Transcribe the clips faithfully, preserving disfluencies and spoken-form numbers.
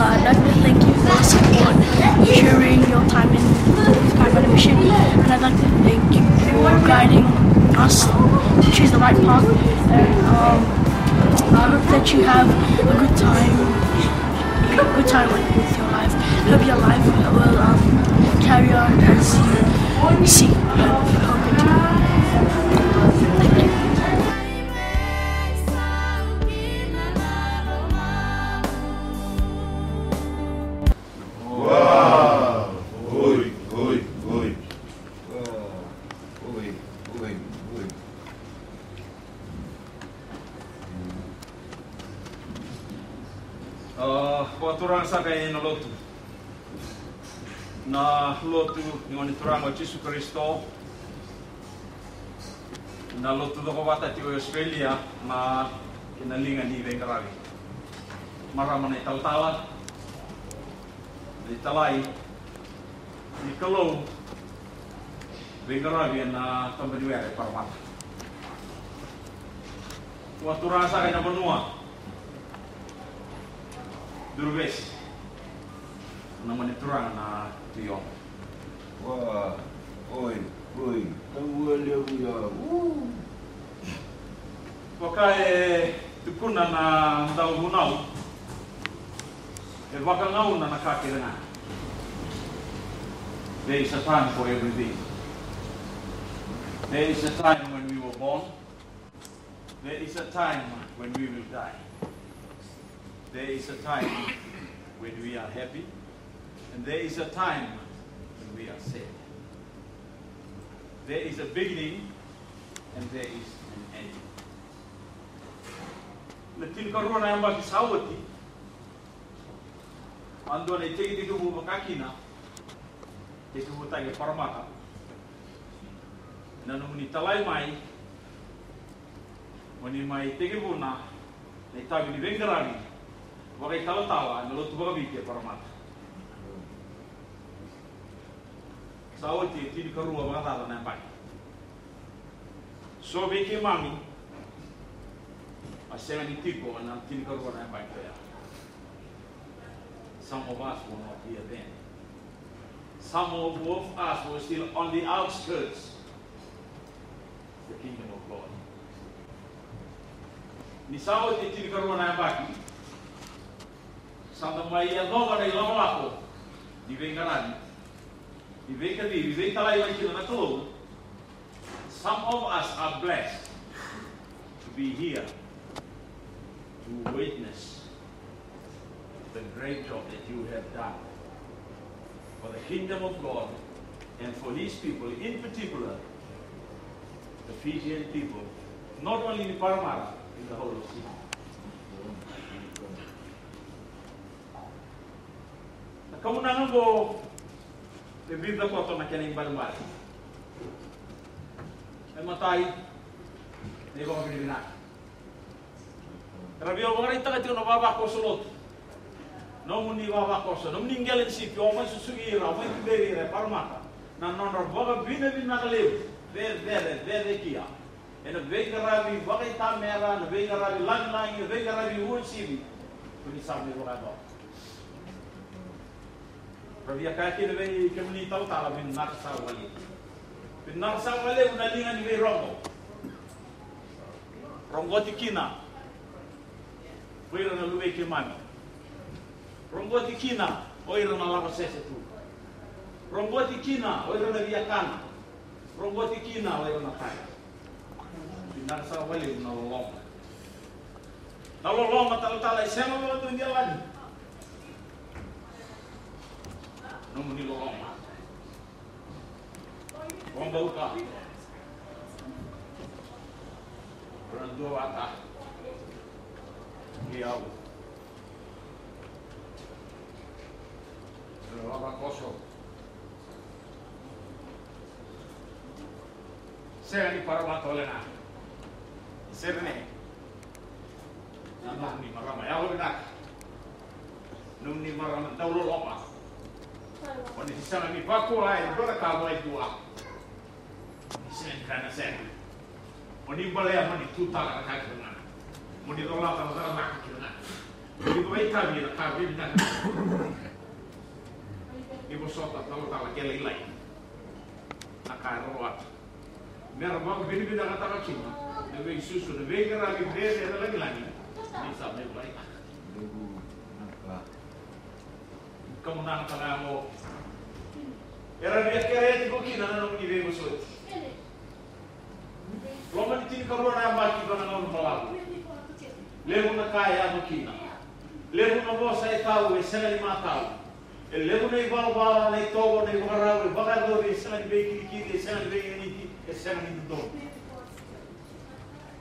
I'd like to thank you for your support during your time in Prime Minister, and I'd like to thank you for guiding us to choose the right path. And um, I hope that you have a good time, a good time with your life. Hope your life will um, carry on as you see. Hope, hope it do. Thank you. Vakaturaga saka ena lotu, na lotu ni Gone Turaga o Jisu Karisito, na lotu cokovata tiko e Australia, na kena liga ni veiqaravi. Marama na italatala, na italai ni Kalou, veiqaravi ena tabaniwere e Parramatta. Vakaturaga saka ena vanua, Duruvesi, na Gone Turaga na Tui Oga. Wa, oi, oi, tau levu ya. Vaka e tukuna na dauvunau, e vakagauna na ka kece ga. There is a time for everything. There is a time when we were born. There is a time when we will die. There is a time when we are happy. And there is a time when we are sad. There is a beginning and there is an end. Na tinikarua na yabaki sa oti, a dua na itekitekivu vakakina, tekivutaki e Parramatta. Na nomuni talai mai, mo ni mai tekivuna na itavi ni veiqaravi vakaitalatala ena lotu vakaviti e Parramatta. Sa oti e tinikarua vakacaca na yabaki. So vei keimami a sega ni tiko ena tinikarua na yabaki oya. Some of us were not here then. Some of, of us were still on the outskirts of the kingdom of God. Ni sa oti e tinikarua na yabaki, sa da mai yacova na ilakolako ni veiqaravi, ni veikacivi, veitalai mai kina na Kalou. Some of us are blessed to be here to witness the great job that you have done for the kingdom of God and for his people, in particular, the Fijian people, not only in Parramatta, in the whole of Fiji. Na kamunaga oqo e vica koto na kena ibalebale. E matai, na ivakavinavinaka. Era via vakaraitaka tiko na vavakoso lotu. Nomuni vavakoso, nomuni qele ni sipi, o mai susugi ira, o mai tuberi ira e Parramatta. Na nodra vakavinavinaka levu, vevere, vevere kia. Ena veiqaravi vakaitamera, na veiqaravi lagilagi, na veiqaravi uasivi. Ko ni sa mai vakayacora. Ra via kaya kina vei kemuni talatala, vinaka sara vakalevu. Vinaka sara vakalevu na liga ni veirogo. Rogoci kina o ira na luvei keimami. Rogoci kina o ira na lako sese tu. Rogoci kina o ira na viakana. Rogoci kina o ira na taya. Vinaka sara vakalevu na loloma. Na loloma talatala e sega vakadua ni yalani. Nomuni loloma. Vakabauta. Ra na duavata. Kei au. Ra na lava koso. Sega ni Parramatta wale ga. Sere ne. Na nomuni marama yalovinaka. Nomuni marama dauloloma. O ni sega ni vakua e dua na ka vua e dua. Ni sega ni kaya na sega. O ni balea mo ni tutaka na ka kece ga. Mo ni colata na cakacaka kece ga. Ni vakaitavi ena ka vinaka. Ni vosota talatala kei lailai na ka e rawata. Me ra vakavinavinakataka kina na veisusu, na veiqaravi, vei ira na lagilagi. Ni sa mai vakaitaka. Kamunaga tale ga qo. Era via kerea tiko kina na nomuni veivosoti. Loma ni tinikarua na yabaki, dua na gauna balavu. Levu na ka e yaco kina. Levu na vosa e tau, e sega ni matau. E levu na ivalavala, na itovo, na ivakarau e vakayacori, e sega ni veikilikili, e sega ni veiganiti, e sega ni dodonu.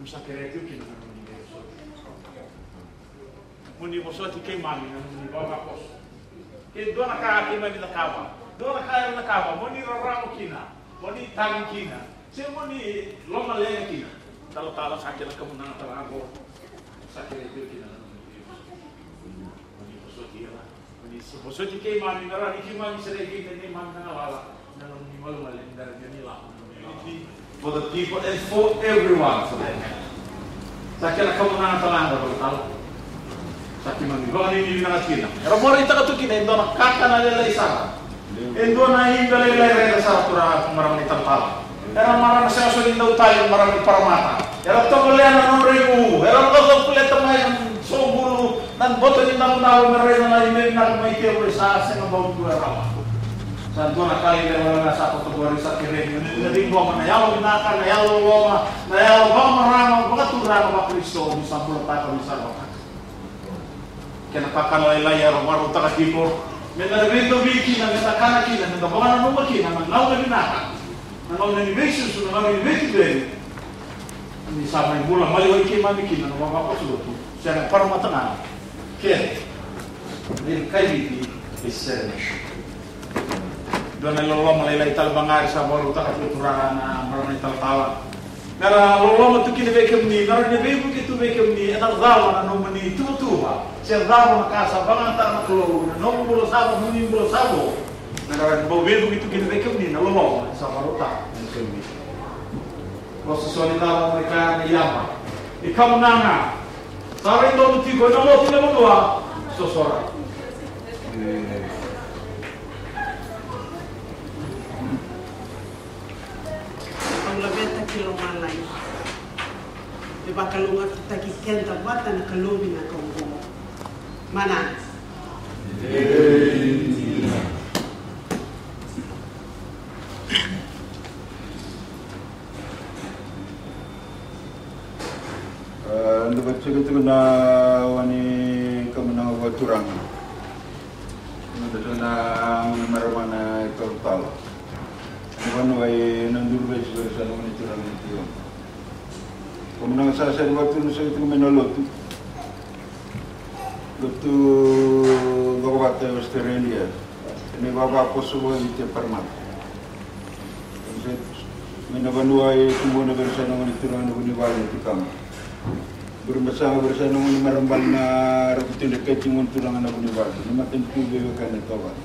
Mo sa kerea tiko kina na nomuni veivosoti. Mo ni vosoti keimami na nomuni vavakoso. Ke dua na ka keimami cakava, dua na ka era cakava, mo ni rarawa kina, mo ni tagi kina, se mo ni lomaleqa kina. Talatala, sa kena kamunaga tale ga qo. Sa kerea tiko kina na nomuni veivosoti. Mo ni vosoti ira. Mo ni vosoti keimami, na rawa ni keimami sereki kina neimami na galala. Na nomuni malumalumu, na nomuni lako, na nomuni lako. For the people and for everyone for that matter. Sa kena kamunaga tale ga qo, talatala. Sa keimami vakanuinui vinaka kina. Era vakaraitaka tu kina e dua na kakana lailai sara. E dua na ida lailai raica sara, turaga, marama ni talatala. Era marama sega soti ni dau tali, marama ni Parramatta. Era tovolea na nodra igu, era vakacopuleta mai na soqulu, na boto ni davodavo me raica na ibe vinaka mai Tevere, sa sega vakadua e rawa. Sa dua na ka lailai ga sa totoka, sa kerei na veiqoma, na yalo vinaka, na yalo loloma, na yalo vakamarama, vakaturaga, vaKarisito, ni sa bulataka, ni sa rawataka. Kena kakana lailai era vakarautaka tiko me da veidovi kina, me da kana kina, me da vakananuma kina na gauna vinaka, na gauna ni veisusu, na gauna ni veituberi. Ni sa mai bula maliwai keimami kina na vavakoso lotu, sega, Parramatta ga, kece, ni kaiviti e sere. Dua na iloloma lailai tale vakagari sa vakarautaka tiko, turaga, na marama ni talatala. Me ra loloma tu kina vei kemuni, me ra na veivuke tu vei kemuni, ena cava na nomuni tuvatuva, se cava na ka sa vakayagataka na Kalou ena nomu bula sa vo, nomuni bula sa vo. Me ra na bau veivuke tu kina vei kemuni na loloma sa vakarautaka vei kemuni. Vosa so ni cava, na ka ni yaba, ni kamunaga. Sa rai donu tiko ena lotu, ena vanua, sosora. Au laveta ki lomalagi me vakalougatataki keda vata na Kalou vinaka oqo. Mana. E, da vakacheck tiko na aua ni kamunaga vakaturaga. Noda tiko na gone marama na italatala. Na vanua e Naduruvesi, veresaga ni turaga ni Tio. Kamunaga sa sere vakaturaga sara tiko mai na lotu. Lotu cokovata e Australia. Ena ivavakoso vakaviti e Parramatta. Mai na vanua e Kubuna, veresaga na gone turaga na Vunivalu na Tukama. Burebasaga, veresaga na gone marama na Rakutudre, kei tiko gone turaga na Vunivalu. Na matanitu veiwekani e Tovata.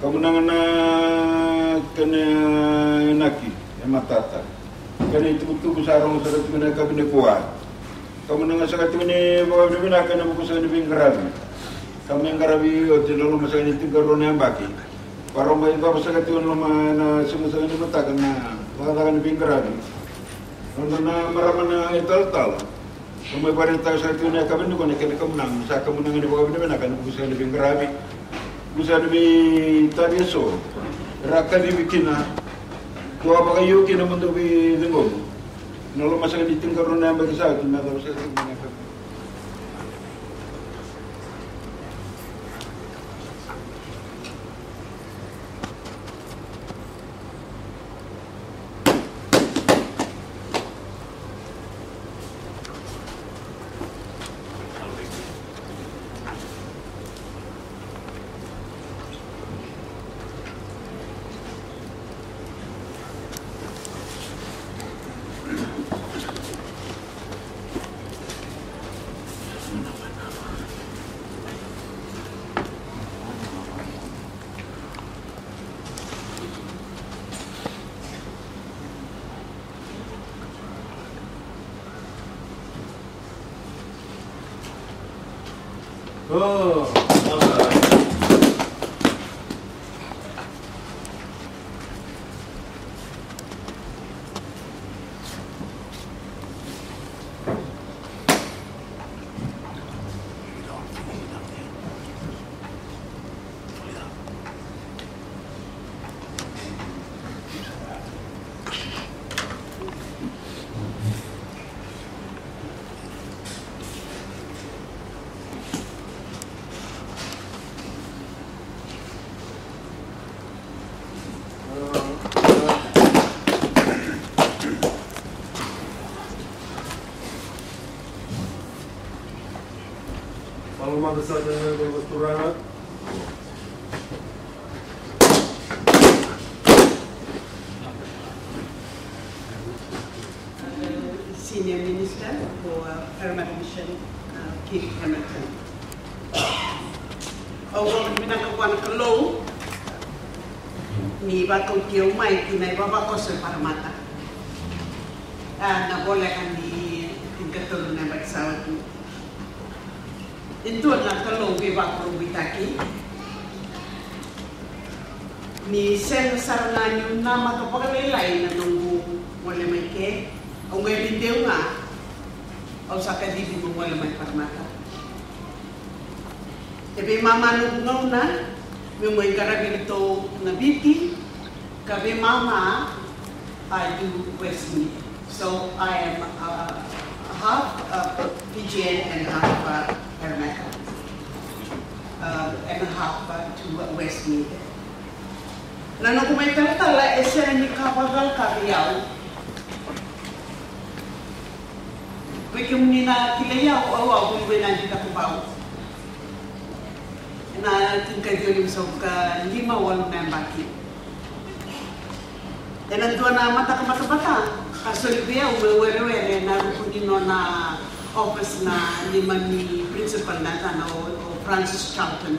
Kamunaga na kena inaki e matata. Kena itukutuku sa rogo sara tiko na yakavi nikua. Kamunaga saka tiko ni vakavinavinaka ena vuku saka ni veiqaravi. Ka mai qaravi oti, loloma saka ni tinikarua na yabaki. Vakarau mai cava saka tiko na loma na siga saka ni mataka na vakacaka ni veiqaravi. Nodra na marama na italatala. Ka mai vakaraitaka saka tiko na yakavi nikua na kena kamunaga, sa kamunaga ni vakavinavinaka ena vuku saka ni veiqaravi. Vuku saka ni veitavi eso era kacivi kina. Dua vakaio kina mo dou veiciqomi. Na loma saka ni tinikarua na yabaki sa oti me yacova saka tiko na yakavi. Oh. Malo mada sa na turaga. Senior Minister for, uh, Parramatta Mission, uh, Keith Hamilton. Au vakavinavinaka vua na Kalou ni vakauti au mai ki na ivavakoso e Parramatta. Ah, na voleka ni tinikatolu na yabaki sa oti. E dua na Kalou veivakurabuitaki. Ni sega sara ga niu namaka vakalailai na noqu gole mai ke, au qai rideu ga, au sa kacivi meu gole mai Parramatta. E veimama noqu gauna meu mai qaravi iratou na Viti, ka veimama I do Westmead. So I am, uh, half, uh, Fijian and half, uh, Parramatta. Uh, and half, uh, to Westmead. Na noqu mai talatala e sega ni ka vakacalaka vei au. Vei kemuni na kilai au, au a vuli mai Nadi, Cakobau. Ena tinikaciwa limasagavulu ka lima, walu na yabaki. Ena dua na mataka batabata, ka soli vei au meu werewere ena ruku ni nona office na neimami principal na yacana o, o Francis Charlton.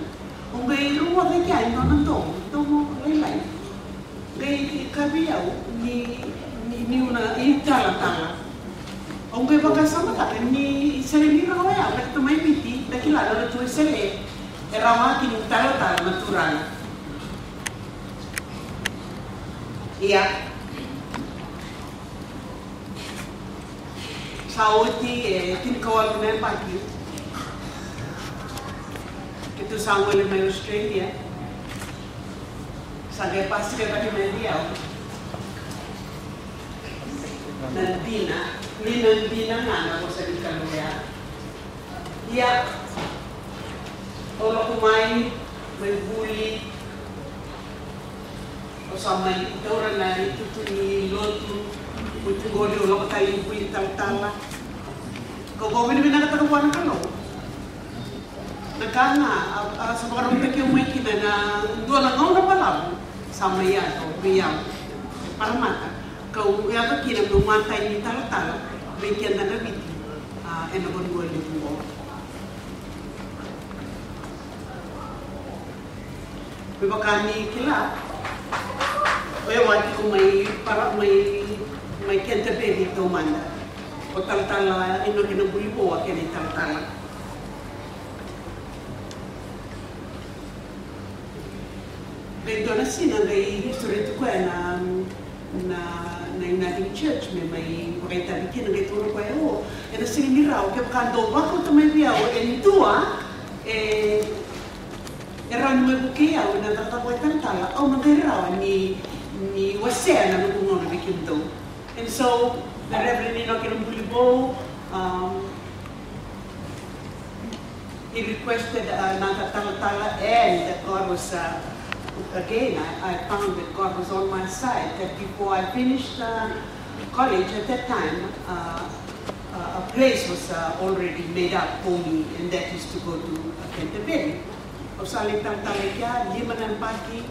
Au qai rogoca e kea e dua na domo, domo lailai. Qai kaya vei au ni, ni, niu na italatala. Au qai vakasamataka ni sega ni rawa ya, na keitou mai Viti, da kila na lotu Wesele e rawa kina ni talatala na turaga. Ia. Sa oti e tinikawalu na yabaki keitou sa gole mai Australia. Sa qai pasika cake mai vei au na dina, ni na dina ga na vosa ni Kalou ya. Ia, au lako mai, mai vuli, au sa mai taura na itutu ni lotu, oti qori au lako tale i vuli talatala. Kau vakavinavinakataka vua na Kalou. Na ka ga a, a sa vakarautaki au mai kina na dua na gauna balavu, sa mai yaco vei au e Parramatta, kau yaco kina meu matai ni talatala vei keda na Viti, a, ena vanua levu oqo. Me vaka ni kila, o yau a tiko mai Para, mai, mai Canterbury taumada. O talatala Inoke Nabulivou a kena italatala. Qai dua na siga qai sureti koya na, na, na Uniting Church me mai vakaitavi kina, qai tukuna o koya, o, ena sega ni rawa, kevaka dou vakauta mai vei au e dua e, e rawa ni mai vukei au ena cakacaka vakaitalatala, au na qai rawa ni, ni wasea na noqu gauna vei kemudou. And so the Reverend Inoke Nabulivou, um, he requested another talatala, and God was, uh, again, I, I found that God was on my side, that before I finished, uh, college at that time, uh, uh, a place was, uh, already made up for me, and that is to go to, uh, Canterbury. Au sa lai talatala i kea, lima na yabaki.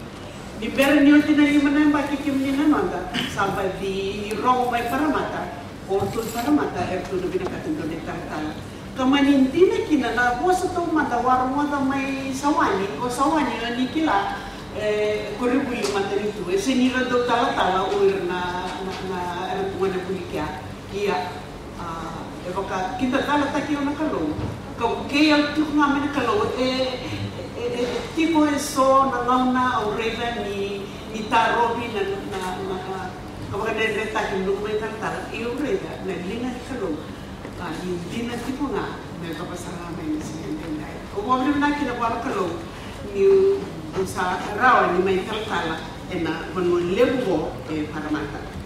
Ni bera ni oti na lima na yabaki, kemuni na noda, sa baci rogo mai Parramatta o ratou i Parramatta, eratou na vinakata e dua na italatala. Ka mani dina kina na vosa taumada au a rogoca mai Sawani, o Sawani, o ni kila, e, koronivuli matanitu, e sega ni ra dau talatala o ira na, na, na, era tu gone vuli kea. Ia, a, e vaka, kida calataki au na Kalou. Ka vukei au tiko ga mai na Kalou, e, e, e, e tiko eso na gauna au raica ni, ni tarovi na, na, na, na, ka vakadredretaki ni noqu mai talatala, ia au raica na liga ni Kalou. A, ni dina tiko ga me vakasala mai na siga edaidai. Au vakavinavinaka kina vua na Kalou niu, au sa rawa ni mai talatala ena vanua levu qo e Parramatta.